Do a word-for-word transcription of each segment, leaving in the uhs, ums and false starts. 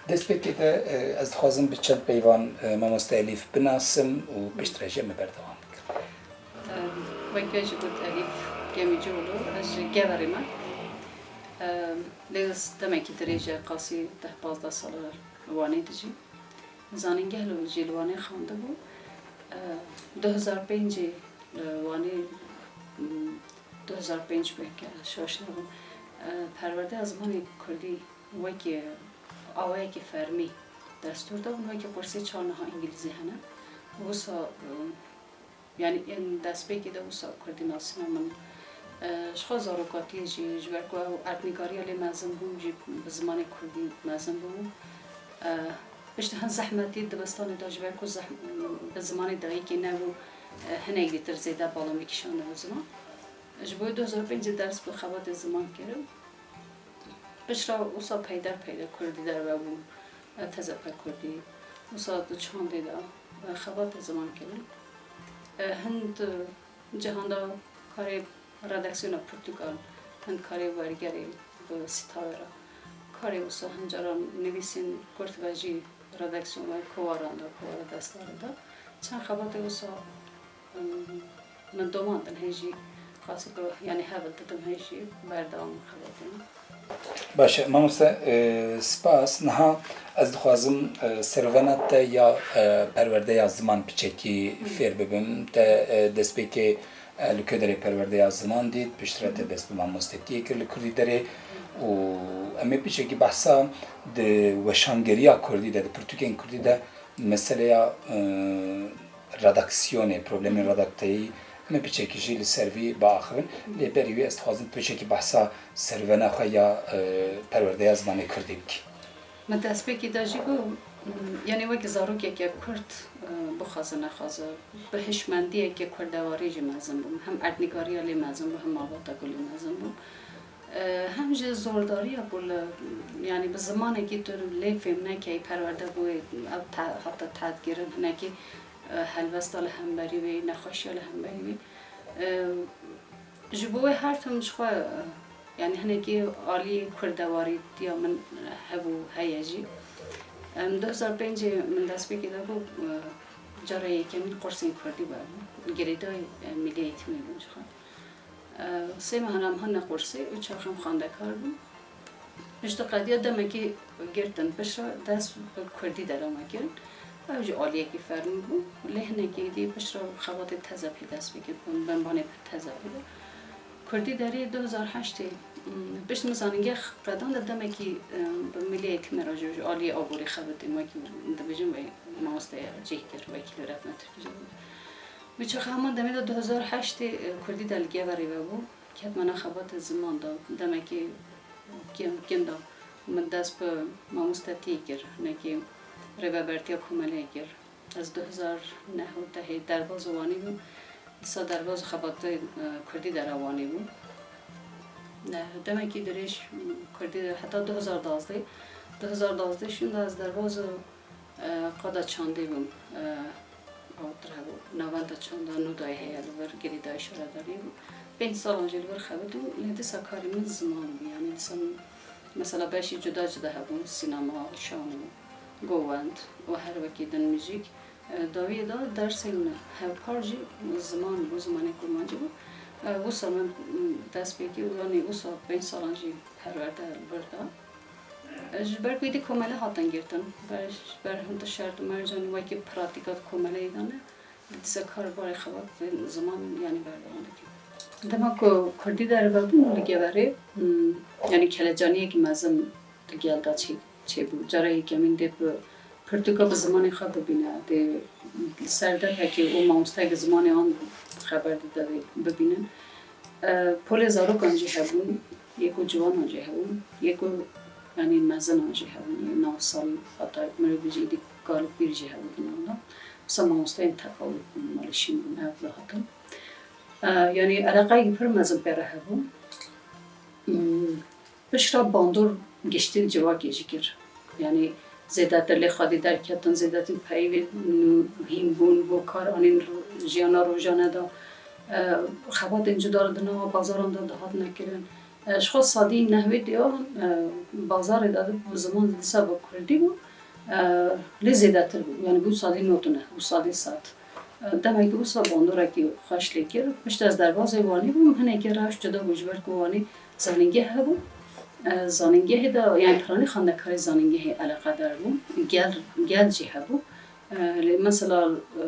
Destpêkê de, e, ez dixwazim bi çend peyvan, e, mamoste Elîf binasim û piştre jî em ê berdewam bikin. Wek we jî got, Elîf Gemîcioğlu, ez ji Geverê me. Lê ez demekî dirêj e, qasî deh pazdeh sal e li Wanê dijîm. Zanîngeh li, jî li Wanê xwendibû. Du hezar pêncê li Wanê, du hezar pênc belkî, şaş nebim, perwerdeya zimanê kurdî wekî awayekî fermî destûr dabûn, wekî qursê çawa niha îngilîzî hene. Wisa, yanî ên destpêkê de wisa kurdî nasîna min, e, ji xwe zarokatiyê jî, ji ber ku ew erdnîgariya lê mezin bûm, jî bi zimanê kurdî mezin bûm. E, piştî hin zehmetî dibistanê de, ji ber ku zehm-, bi zimanê dayikê nebû, e, hinek dîtir zêde bala min kişandibû ziman. Ji bo du hezar pêncê dest bi xebatê ziman kirim. Piştre wisa peyder peyder kurdî derve bûm. E, teze pê kurdî. Wisa di çandê de, e, xebatê ziman kirin. E, hin di cihan de karê redaksiyona pirtûkan, hin karê wergerê bi sîtawê re. Karê wisa hin caran nivîsên kurt ve jî redaksiyon ve kovaran de, kovara destarê de. Çend xebatê wisa Min domandin hê jî qasî ku, yanî hewl didim hê jî berdewam xebatê min. Baş e, mamoste, e, spas. Niha ez dixwazim, e, servena te ya, e, perwerdeya ziman piçekî fêr bibim. Te, e, destpêkê, e, li Koderê perwerdeya ziman dît, piştre te dest bi mamostetiyê kir li Kurdî derê û em ê piçekî behsa di weşangeriya kurdî de, di pirtûkên kurdî de meseleya, e, redaksiyonê, problemên redakteyî, em ê piçekî jî li ser vî biaxivin. Lê berî wî ez dixwazim piçekî behsa servena xwe ya, e, perwerdeya zimanê kurdî bikî. Min destpêkê de jî got, yanî wekî zarokeke kurd, e, bixwaze nexwaze, bi hişmendiyeke kurdewarî jî mezin bûm. Hem erdnîgariya lê mezin bû, hem malbata ku lê mezin bû. E, hem jî zordariya ku li, yanî bi zimanekî tu lê fêm nekeyî, perwerde bûyê, ev te-, hate tedkirin, hinekî, e, helwesta li hemberî wê, nexweşiya li hemberî wê. E, ji bo wê her tim ji xwe, e, yanî hinekî aliyê kurdewarîtiya min hebû, heye jî. Em du hezar pêncê min destpêkê de bû, e, cara yekemîn qursên kurdî webû. Girêdayî, e, Milî Eğitimê bûm ji xwe. Sê mehan em hane qursê û çaxê em xwendekar bûn. Piştî qediya demekî girtin piştre dest bi kurdî dera me kirin. Ew jî aliyekî fermî bû. Lê hinekî dî piştre xebatê teze pê dest pê kir, bi embanê teze pê de. Kurdî derê du hezar heştê, pişt min zanîngeh qedand de demekî, bi Milî Eğitimê re jî, ji aliyê aborî xebitîm, wekî dibêjin wê mamoste cih kir, wekî li ref me Tirkî jî. Wî çaxê heman demê de du hezar heştê, e, kurdî de li Geverê vebû. Ketme nav xebatê ziman de. Demekî kêm, kêm de min dest bi mamostetiyê kir. Hinekî rêvebertiya komeleyê kir. Ez du hezar neh û dehê derbazê Wanê bûm. Dîsa derbazê xebatê, e, kurdî de re Wanê bûm. E, demekî dirêj kurdî de heta du hezar duwazdeh. Du hezar duwazdeh şûnde ez derbazê Qada çandê bûm, awtir hebû, navenda çanda Nûdayê heye li vir girêdayî şaredariyê bû. Pênc salan jî li vir xebitîm, lê dîsa karê min ziman bû. Yanî dîsa min, mesela beşî cuda cuda hebûn, sînema, şano, govend û her wekî din muzîk. Dawiyê de dersên hevpar jî ziman bû, zimanê kurmancî bû. Wisa min dest pê kir û yanî wisa pênc salan jî perwerde li vir da. Ji ber ku êdî komele hatin girtin, ber, ji ber hin tu şert û mercan wekî pratîka di komeleyê de ne, dîsa kar û barê xebatên ziman yanî berdewam dikin. Dema ku kurdî derve bû li Geverê, yanî kelecaniyekî mezin di gel de çê, çêbû. Cara yekemîn dê bi pirtûka bi zimanê xwe bibîne, dê li ser derhekê û mamosteyeke zimanê an xeber dide wê bibînin. Polê zarokan jî hebûn, yê ku ciwanan jî hebûn, yê ku, yanî mezinan jî hebûn, yê nav salî, heta mirov bêje êdî kal û pîr jî hebû di nav de. Wisa mamosteyên teqawî bûn, malê şîn bûn, ev dihatin. Yanî eleqeyekî pir mezin pê re hebû. Piştre bandor giştî civakê jî kir. Yanî zêdetir lê xwedî derketin, zêdetir peyvên nû hîn bûn bo kar anîn jiyana rojane de. Xebatên cuda di nava bazaran de dihatine kirin. E, ji xwe sadî nehwê diya, e, bazarê de bû, ziman dîsa bi kurdî bû. E, lê zêdetir bû. Yani bû sadî not û neh, bû sadî sed. E, demek ki wisa bandorekî xweş lê kir. Pişt ez derbazê Wanî bûm, hinekî rewş cuda bû ji ber ku Wanî zanîngeh hebû. E, zanîngehê de, yani piranî xwendekarê zanîngehê eleqedar bû. Gel, gel jî hebû. E, lê mesela, e,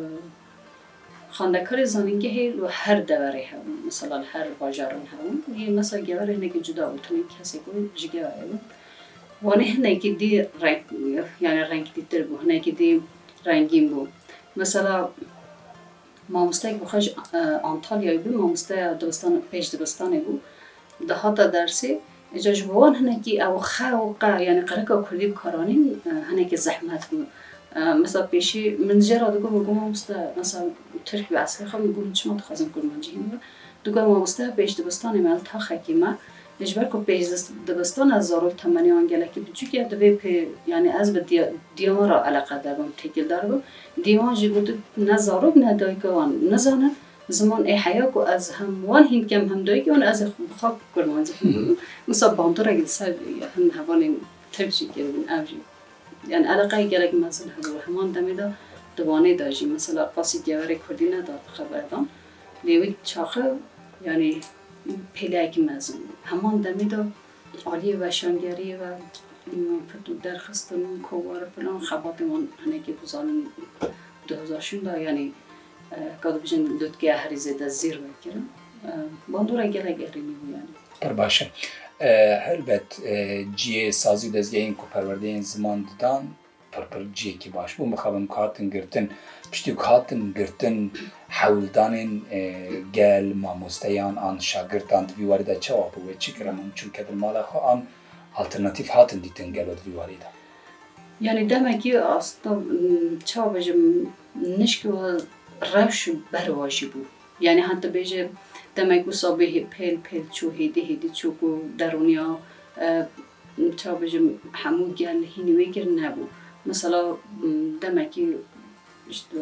xwendekarê zanîngehê li her deverê hebûn, mesela li her bajaran hebûn. Yê mesela Geverê hinekî cuda bû, tenê kesê ku ji Geverê bû. Wanî hinekî dî reng, yani rengdîtir bû, hinekî dî rengîn bû. Mesela mamosteyek bi xwe ji, e, Antalyayê bû, mamosteya dibistan, pêş dibistanê bû. Dihata dersê, îca ji bo wan hinekî ew xe û qe, yani qirika kurdî bi kar anîn, e, hinekî zehmet bû. E, mesela pêşî min jê re digot, min got, "Mamoste, mesela Tirk be eslê xwe", min got, "Min çima dixwazim kurmancî hîn be?" Digot, "Mamoste, pêş dibistanê me li taxekî me, ji ber ku pêş dis-, dibistan e, zarok temenê wan gelekî biçûk e, divê pê, yani ez bi diya-, diya wan re eleqedar bim, têkildar bim." Dî wan jî gotin, ne zarok ne dayika wan nizanin ziman ê heya ku ez hem wan hîn dikem hem dayikê wan, ez ê xwe bi xwe kurmancî hîn bibim. Wisa bandorek li ser hin hevalên Tirk jî kiribûn, ev jî. Yani eleqeyê gelek mezin hebû. Heman demê de di Wanê de jî, mesela qasî Geverê Kurdî neda xeberdan. Lê wî çaxi, yani pêleyekî mezin bû. Heman demê de aliyê weşangeriyê ve, ım, pirtûk derxistin, kovara filan, xebatê wan hinekî ku zanin di hozar şûn de, yani, e, ka dibêjin lûtkeya herî zêde zêr vekirin. E, bandora gelek erênî bû yani. Pir baş e. E, helbet, e, cihê sazî û dezgehên ku perwerdeyên ziman didan, pir pir cihekî baş bû. Mixabin ku hatin girtin, piştî ku hatin girtin, hewldanên, e, gel, mamosteyan an şagirtan di vî warî de çawa bû? Wê çi kirin? Hûn çûn kedin mala xwe an alternatîf hatin dîtin gelo di vî warî de? Yani demekî asta, m, çawa bêjim, nişk û rewş berwajî bû. Yani heta bêje demek wisa bê hê-, pêl pêl çû, hêdî hêdî çû ku derûniya, e, çawa bêjim, hemû gel hînî wê kir nebû. Mesela, m, demekî, işte,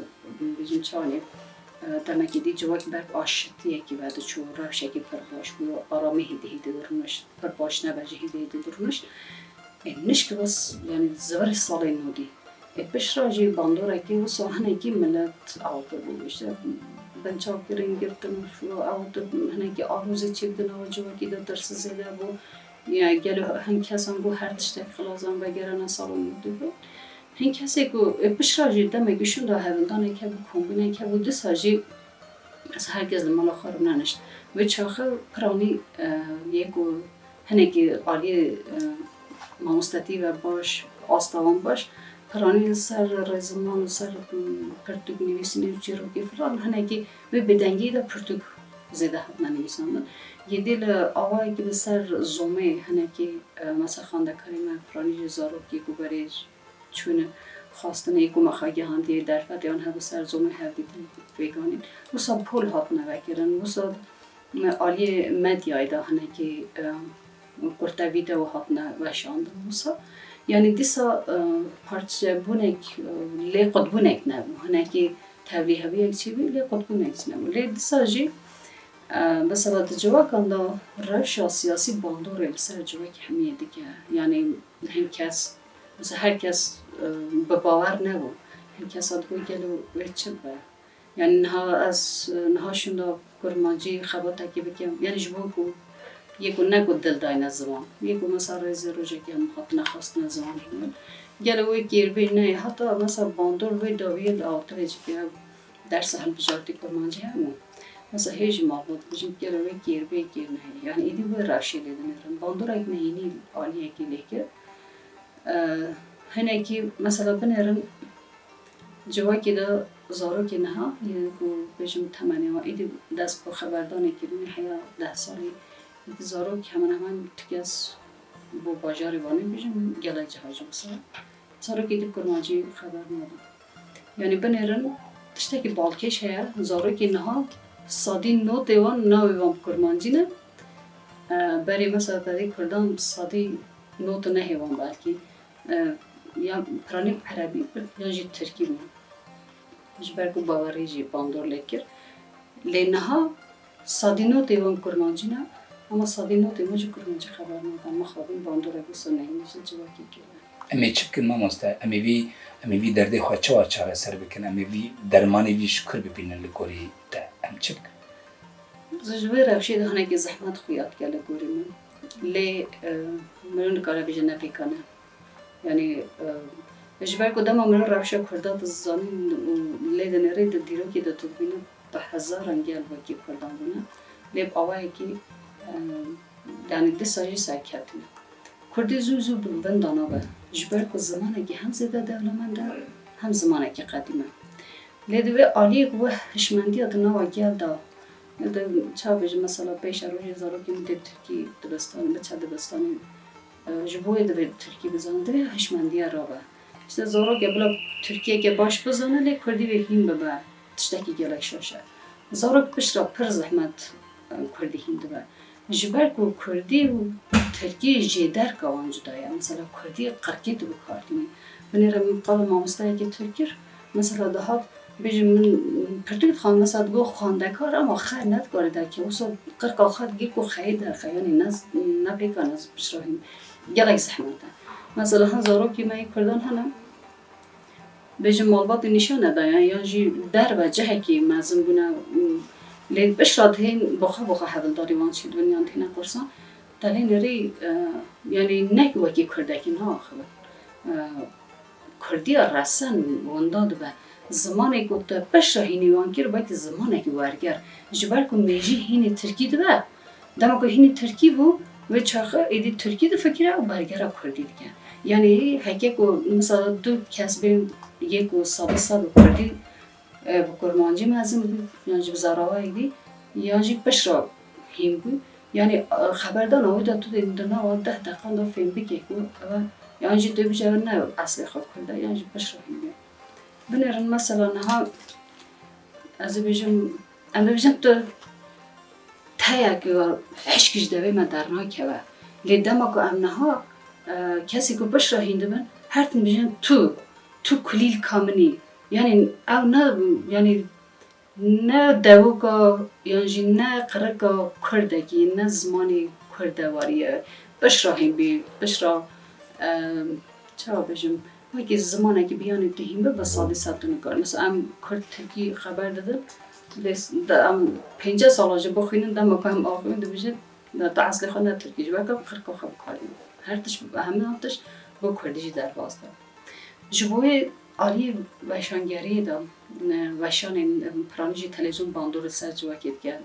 bêjim çawa ne, e, demekî dî civakî ber aşitiyekî ve diçû, rewşekî pir baş bû, aramî hêdî hêdî dirûnişt, pir baş nebe jî hêdî hêdî dirûnişt. E, nişk bes, yani zivirê salên nodî. E, pişt re jî bandorekî wisa hinekî milet awte bû. İşte binçavkirin girtin, şu awte hinekî alozê çêbidin, awa civakî de tirsi zêde bû. Ya gelo hin kesan bû her tiştek xilazan vegerane salon dibû. Hin kesê ku, e, pişt re jî demekî şûnda hevldanek hebû, kombînek hebû, disa jî ez herkes li mala xwe rûnenişt. Vê çaxi piranî, e, yê ku hinekî aliyê, e, mamostetî ve baş, asta wan baş, piranî li ser rêziman, li ser, m, pirtûk nivîsînê û çîrokê filan hinekî wê bêdengiyê de pirtûk zêde hatine nivîsandin. Yê dî li awayekî li ser zomê hinekî, e, mesela xwendekarê me piranî jî zarokê ku berê çûne xwestinê ku me xwe gihandiye derfetê an hebû ser zomê hevdîtin pêk anîn. Wisa pol hatine vekirin, wisa me aliyê medyayê de hinekî, e, kurte vîdeo hatine weşandin wisa. Yani dîsa, e, parçebûnek, e, lê qutbûnek nebû. Hinekî tevlîheviyek çêbû, lê qutbûnek çi nebû. Lê dîsa jî, e, mesela di ciwakan de rewşa siyasî bandorê li ser civakî hemiyê dike. Yani hin kes, mesela her kes, e, bi bawer nebû. Hin kesa digot gelo wê çi be? Yani niha ez, e, niha şûnda kurmancî xebatekê bikim. Yani ji bo ku yê ku ne ku dil dayne ziman. Yê ku mesela rêzê rojekê hemû hatine xwestine ziman hîn. Gelo wê kêrbê neyê. Heta mesela bandor wê dawiyê li awtirê jî ke dersa hilbijartî kurmancî hemû. Mesela hê jî malbat bijim gelo wê kêrbê kêr neyê. Yani êdî wê rewşê lê dinêrin. Bandorek me hînî aliyekî lê kir. E, hinekî mesela binêrin civakê de zarokê niha, yê ku bêjim temenê wan êdî dest bi xeberdanê kirinê heya deh salî, êdî zarok hemen hemen ti kes bo bajarê Wanê bêjim gelek ciha jî wisa. Zarokê êdî kurmancî xeber nadin. Yani binêrin tiştekî balkêş heye, zarokê niha sadî notê wan navê wan bi kurmancî ne. E, berê mesela tevî kurdan sadî not û nehê wan belkî, e, ya piranî erebî bû, ya jî tirkî bû. Ji ber ku bawerî jî bandor lê kir. Lê niha sadî notê wan kurmancî ne, Ama sadî notê min ji kurmancî xeber nadan, mixabin bandorek wisa nehîne ji civakê kiriye. Em ê çi bikin mamoste? Em ê vî, em ê vî derdê xwe çawa çareser bikin? Em ê vî dermanê vî ji kur bibînin li gorî te? Em çi bikin? Ji vê rewşê de hinekî zehmet xuya dike li gorî min. Lê, e, miro nikare bêje ne pêkan e. Yanî, e, ji ber ku dema miro rewşa Kurda dizanîn û lê dinêrî di dîrokê de tu dibînî bi hezaran gel wekî Kurdan bûne. Lê bi awayekî, e, yanî dîsa jî serketine. Kurdî zû zû bi vinda nabe. Ji ber ku zimanekî hem zêde dewlemend e, hem zimanekî qedîm e. Lê di vê aliyê ku we hişmendiya di nava gel de, di, ça bêjim, mesela pêşerojê zarokê min tê bi tirkî dibistan, biçe dibistanê, e, ji bo wê divê tirkî bizane, divê hişmendiya rabe. Îşte zarokê bila tirkiyeke baş bizane, lê kurdî wê hîn bibe, tiştekî gelek şaş e. Zarok piştre pir zehmet, e, kurdî hîn dibe. Ji ber ku kurdî û tirkî jêderka wan cuda ye. Mesela kurdî qirkê tu bi kar tînî. Binêre min qala mamostayekê tirk kir. Mesela dihat bêjim min pirtûk dixwend, mesela digot xwendekar, ama xe nedikare derkeve. Wisa qirka xwe digir ku xeyê derxe, yanî ne, ne pêkan ez bişirahîm. Gelek zehmet e. Mesela hin zarokê me yê kurdan hene, bêjin malbatê nîşan nedayan, yan jî derve cihekî mezin bûne, lê piştre dihên boxa boxa hevildorî wan çêdibin yan têne qursan. Te lê nêrî, e, yanî ne wekî kurdekî naaxivin. E, Kurdiya resen winda dibe. Zimanek ku te piştre hînî wan kir, wekî zimanekî werger. Ji ber ku mêjî hînî tirkî dibe, dema ku hînî tirkî bû, wê çaxê êdî tirkî difikire û bergera kurdî dike. Yanî heke ku mesela du kes bên yek û sed û sed û kurdî, e, bi kurmancî mezin bû, yan jî bi zarawayekî, yan jî piştre hîn bû. Yanî, e, xeberdana wî de tu dê di nava deh deqan de fêm bike ku ew e, yan jî tu bêje ne eslê xwe kurd e, yan jî piştre hîn bû. Binêrin mesela niha ez ê bêjim, em dibêjin tu teyek ya hişk ji devê me dernakeve. Lê dema ku em niha, e, kesê ku piştre hîn dibin, her tim dibêjin tu, tu kulîlka min î. Yanî ew ne, yanî ne dewoka, yan jî ne qirika kurdekî, ne zimanê kurdewarî ye. Piştre hîn bî, piştre, e, çawa bêjim, wekî zimanekî bi yanî tu hîn bi, bi sadî sed tu nikar. Mesela em kurd tirkî xeber didin, lê s-, de em pêncî sala jî bixwînin, dema ku em axivin dibêjin, de tu eslê xwe ne tirkî, ji ber ku em qirka xwe bi kar dînin. Her tişt, hemû tişt bo kurdî jî derbas de. Ji bo wê aliyê weşangeriyê de, e, weşanên, e, piranî jî televîzyon bandorê ser civakê dike.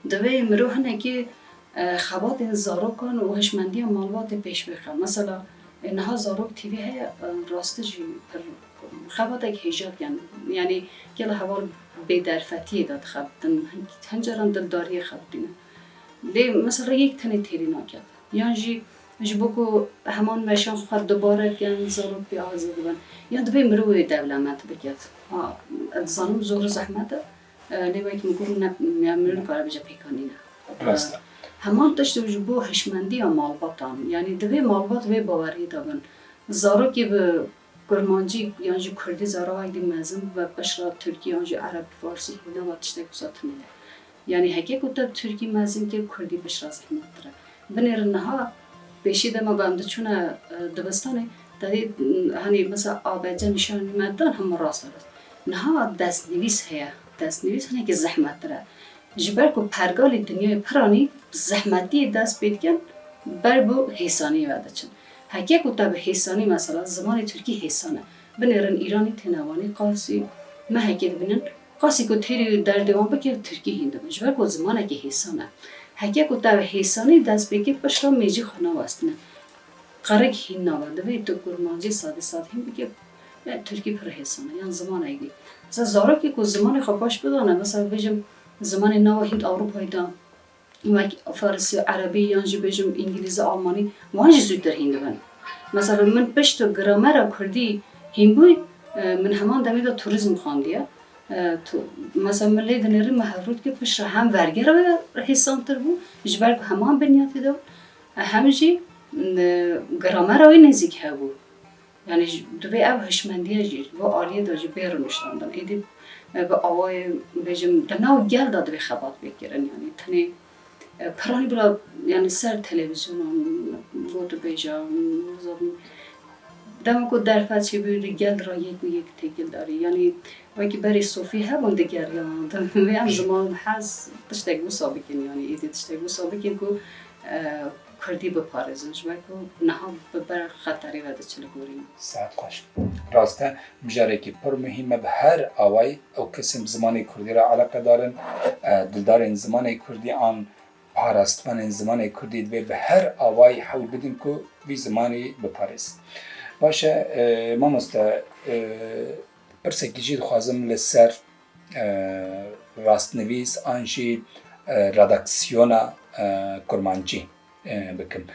Divê mirov hinekî, e, xebatên zarokan û hişmendiya malbatê pêş bixe. Mesela, e, niha Zarok T V heye, e, rastî jî pir xebatek hêja dikin. Yanî gel heval bêderfetiyê de dixebitin, hin-, hin caran dildariyê xebitîne. Lê mesela yek tenê têrî naket. Yan jî ji bo ku heman weşan xwe dubare bikin, zarok pê azad bin. Ya divê mirov wê dewlemend biket. Ha, ez dizanim zor û zehmet e, e, lê wekî min got ne, ya mirov nikare bêje pêkanîn e. Rast e. E, heman tişt ji bo hişmendiya malbatan. Yanî divê malbat vê baweriyê de bin. Zarokê bi kurmancî yan jî kurdî zarawayekî mezin bibe, piştre tirkî yan jî erebî, farsî, hîna ve tiştek wisa tune ye. Yanî heke ku te bi tirkî mezin kir, kurdî piştre zehmettir e. Binêrin niha pêşî dema ku em diçûne, e, dibistanê, te dî, e, hanî mesela A B C nîşanî me dan hema rast e rast. Niha destnivîs heye. Destnivîs hinekî zehmettir e. Ji ber ku pergalê dinyayê piranî bi zehmetiyê dest pê dikin, ber bi hêsaniyê ve diçin. Heke ku te bi hêsanî mesela zimanê tirkî hêsan e. Binêrin Îranî têne wanî qasî me heke dibînin, qasî ku têrî derdê wan bike tirkî hîn dibin. Ji ber ku zimanekî hêsan e. Heke ku te bi hêsanî dest pê kir piştre mêjî xwe nawestine. Qerik hîn nabe. Divê tu kurmancî sadî sed hîn bike, ya tirkî pir hêsan e, yan zimanekî. Mesela zarokê ku zimanê xwe baş bidane, mesela bêjim zimanê nava Hînd Ewropayê de, wek farisî, erebî yan jî bêjim îngilîzî, almanî, wan jî zûtir hîn dibin. Mesela min pişt gramera kurdî hîn bûy, e, min heman demê de turîzm xwendiye. E, tu, mesela min lê dinêrî me hevrût kir piştre hem vergera wê hêsantir bû, ji ber ku heman binyatê de, e, hem jî, e, gramera wê nêzîk hebû. Yanî ji, divê ev hişmendiye jî, ji bo aliyê de jî bê rûniştandin. Êdî, e, bi awayê bêjim, di nav gel de divê xebat bê kirin. Yanî tenê E, piranî bila, yani ser televîzyonan, gotûbêjan, nizam, dema ku derfet çêbû, li gel re yek û yek têkil darî. Yani wekî berê sofî hebûn digeriyan, em ziman hez tiştek wisa bikin, yani êdî tiştek wisa bikin ku, e, kurdî biparêzin. Ji ber ku niha bi ber xeterê ve diçe li gorî. Saet xweş. Rast e, mijarekî pir muhîm e bi her awayî. Ew kesên bi zimanê kurdî re eleqedar in, e, dildarên zimanê kurdî an parastvanên zimanê kurdî divê bi her awayî hewl bidin ku vî zimanî biparêzin. Baş e, e, mamoste, e, pirsekî jî dixwazim li ser, e, rastnivîs an jî, e, redaksiyona, e, kurmancî, e, bikim.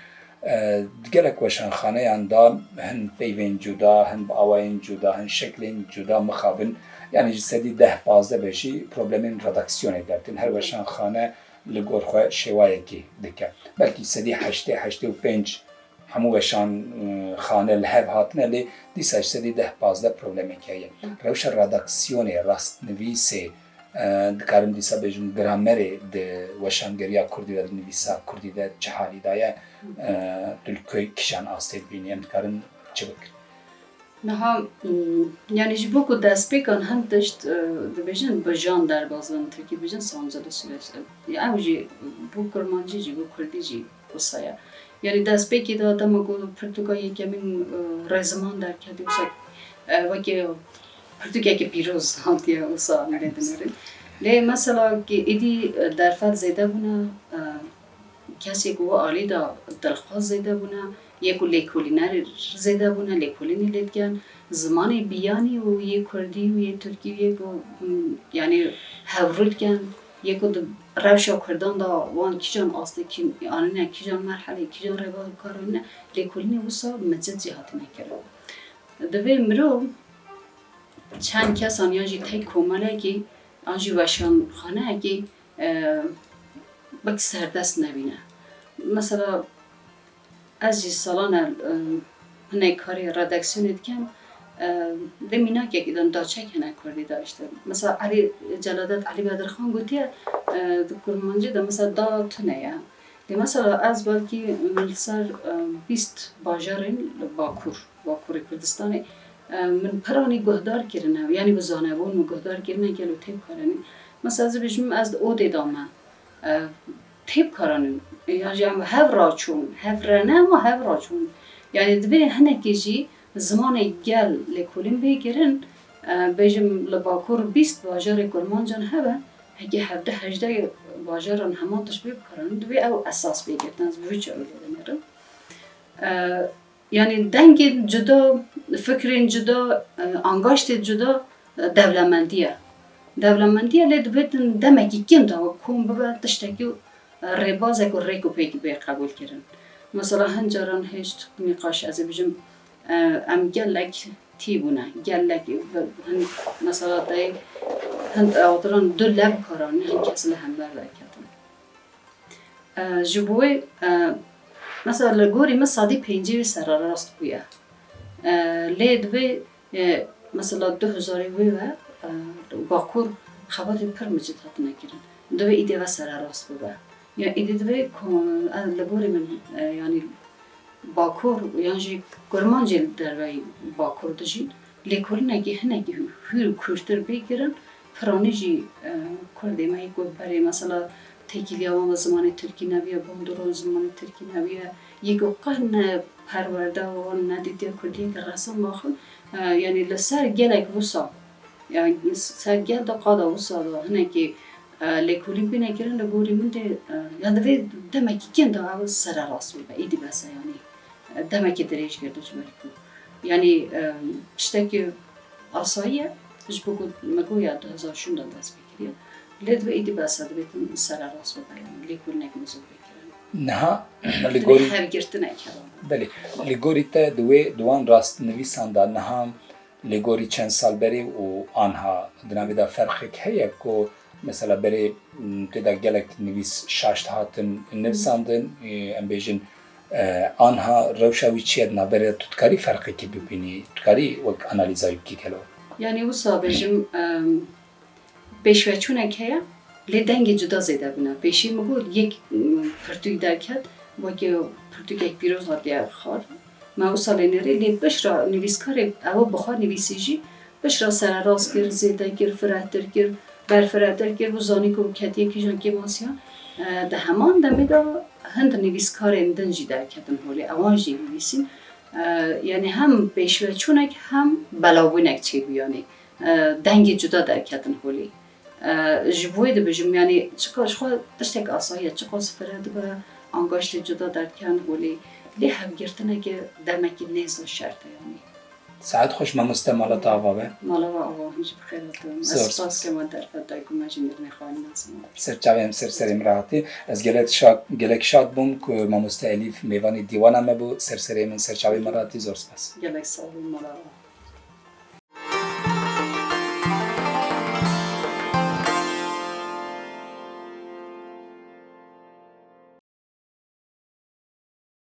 E, di gelek weşanxaneyan de hin peyvên cuda, hin bi awayên cuda, hin şeklên cuda mixabin, yani ji sedî deh pazdeh be jî problemên redaksiyonê dertên. Her weşanxane li gor xwe şêwayekî dike. Belkî sedî heştê, heştê û pênc hemû weşan, e, xane li hev hatine, lê dîsa ji sedî deh pazdeh problemek heye. Rewşa redaksiyonê, rastnivîsê, e, dikarim dîsa bêjim gramerê di weşangeriya kurdî de, di nivîsa kurdî de çi halî de ye, e, tu li ku-, kîjan astê dibînî, em dikarin çi bikin? Niha, mm, yani ji bo ku destpêkan hin tişt, e, dibêjin bi jan derbas bin, tirkî dibêjin sancılı süreç. E, ew jî bo kurmancî jî, bo kurdî jî wisa ye. Yani destpêkê de dema ku pirtûka yekemîn, e, Rêziman derketî, wisa, e, wekî pirtûkeke pîroz hatiye, wisa em lê dinêrin. Lê mesela ki êdî, e, derfet zêde bûne, e, kesê ku wê alî de dilxwaz zêde bûne, yê ku lêkolîner zêde bûne, lêkolînê lê dikin, zimanê biyanî û yê kurdî û yê tirkî û yê ku, m, yanî hevru dikin, yê ku di rewşa kurdan de wan kîjan astê kî-, anîne, kîjan merhelê, kîjan rêbaz bi kar anîne, lêkolînê wisa micid jî hatine kirin. Divê mirov çend kesan yan jî tek komelekî an jî weşanxaneyekî, e, wek serdest nebîne. Mesela ez jî salan e, e, hinek karê redaksiyonê dikim, e, lê mînakekî de da çek hene kurdî de işte. Mesela Elî Celadet, Elî Bedirxan gotiye, e, di kurmancî de mesela da tune ye. Lê mesela ez belkî min li ser, e, bîst bajarên li Bakur, Bakurê Kurdistanê, e, min piranî guhdar kirine, yanî bi zanebûn min guhdar kirine, gelo tê bikaranîn. Mesela ez dibêjim ez di odê de me, e, tê bikaranîn. Yan jî em hev raçûn, hev re ne ama hev raçûn. Yanî divê hinekî jî zimanê gel lêkolîn bê kirin, e, bêjim li Bakur bîst bajarê kurmancan hebe, heke hevdeh hejdeh bajaran heman tişt bê bikaranîn, divê ew esas bê girtin, ez bi vî çaxê dinêrim. E, yanî dengên cuda, fikrên cuda, e, angaştê cuda, e, dewlemendî ye. Dewlemendî ye, lê divêtin demekî kin de kom bibe tiştekî, e, rêbazek û rêk û pêk bê qebûl kirin. Mesela hin caran hêj nîqaş, ez ê bijim, e, em gelek tî bûne, gelek hin, mesela dayê hin awtiran du lev karanî, hin kes li hember derketin. E, ji bo wê, e, mesela li gorî min sedî pêncî wî sererast bûye. E, lê divê, e, mesela du hezarê wê ve, e, Bakur xebatê pir micid hatine kirin. Divê îdî ve sererast bibe. Ya îdî divê ku, e, li gorî min, e, yanî Bakur yan jî kurmancên derveyî Bakur dijîn, lêkolînekî hinekî hûr û kûrtir bê kirin, piranî jî, e, kurdê me yê ku berê mesela têkiliya wan bi zimanê tirkî nebiye, bandorol zimanê tirkî nebiye, yê ku qeh ne perwerde wan nedîtiye kurdiyeke resan baxin, e, yanî li ser gelek wisa, yanî ser gel de qada wisa de hinekî, e, lêkolîn bîne kirin, li gorî min dê, e, ya divê demekî kin de ew sererast bibe, êdî bes e, yanî, e, demekî dirêj girtin ji ber ku, yanî, e, tiştekî asayî ye, ji bo ku me goya du hezar şûnde dest pê kiriye. Lê divê êdî bes e, divêtin sererast bibe, yanî lêkolînek mizin bê kirin. Niha li gorî hevgirtinek hebe. Belê, li gorî te di wê, di wan rastnivîsan de niha li gorî çend sal berê û anha di navê de ferqek heye ku mesela berê, m, tê de gelek nivîs şaş dihatin nivîsandin, e, em bêjin, e, anha rewşa wî çi ye di navberê de, tu dikarî ferqekî bibînî, tu dikarî wek analîza wî bikî gelo? Yanî wisa bêjim, em, pêşveçûnek heye, Lê dengê cuda zêde bûne. Pêşî min got, yek, mm, pirtûk derket, weke pirtûkek pîroz hatiye xwarin. Me wisa lê nêrî, lê piştre nivîskarê ew bi xwe nivîsî jî, piştre sererast kir, zêde kir, firehtir kir, berfirehtir kir, û zanî ku ketiye kîjan kêmasiyan. E, di heman demê de hind nivîskarên din jî derketin holê, ewan jî nivîsîn. E, yanî hem pêşveçûnek hem belawbûnek çêbû, yanî, e, dengê cuda derketin holê. E, ji bo wê dibêjim, yanî çiqas ji xwe tiştek asayî ye, çiqas fire dibe, angaştê cuda derdiken holê, lê hevgirtineke demekî nêz û şert e, yanî. Saet xweş mamoste, mala te ava be. Mala we ava, hûn jî bi xêr hatin. Ez Zor spas spas. Kem we derfet dayî ku me jî nirnê xwe anîna ziman. Ser çavê em ser serê min re hatî. Ez gelek şad, gelek şad bûm ku mamoste Elîf mêvanê dîwana me bû, ser serê min, ser çavê min re hatî. Zor spas. Gelek sağ olun, mala we.